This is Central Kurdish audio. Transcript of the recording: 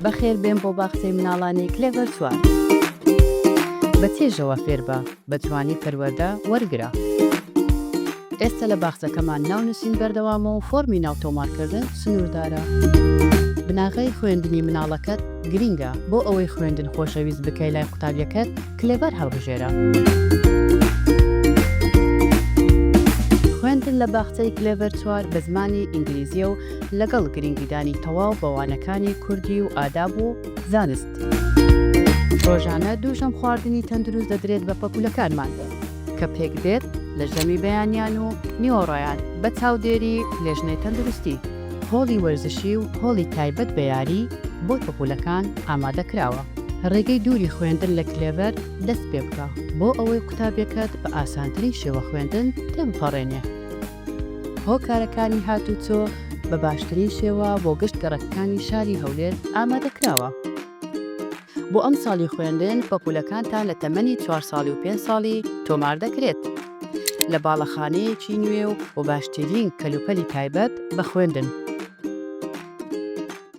بەخێربێن بۆ باخچەی مناڵانی کلێڤەر چوار. بە چێژەوە فێربە، بە جوانی پەروەردە وەرگرە. ئێستا لە باخچەکەمان ناونوسین بەردەوامە و فۆرمی ناو تۆمارکردن سنووردارە. بناغەی خوێندنی مناڵەکەت گرینگە، بۆ ئەوەی خوێندن خۆشەویست بکەی لای قوتابیەکەت کلێڤەر هەڵبژێرە. خوێندن لە باخچەی کلێڤەر چوار بە زمانی ئینگلیزییە و لەگەڵ گرینگیدانی تەواو بە وانەکانی کوردی و ئاداب و زانست. ڕۆژانە دوو ژەم خواردنی تەندروست دەدرێت بە پەپوولەکانمان کە پێکدێت لە ژەمی بەیانیان و نیوەڕۆیان بە چاودێری لێژنەی تەندروستی. هۆڵی وەرزشی و هۆڵی تایبەت بە یاری بۆ پەپوولەکان ئامادە کراوە. ڕێگەی دووری خوێندن لە کلێڤەر دەست پێبکە بۆ ئەوەی قوتابیەکەت بە ئاسانترین شێوە خوێندن تێبپەڕێنێ. هۆکارەکانی هاتووچۆ بە باشترین شێوە بۆ گشت گەڕەکەکانی شاری هەولێر ئامادەکراوە. بۆ ئەمساڵی خوێندن پەپوولەکانتان لە تەمەنی چوار ساڵی و پێنج ساڵی تۆمار دەکرێت لە باڵەخانەیەکی نوێ و باشترین کەلوپەلی تایبەت بە خوێندن.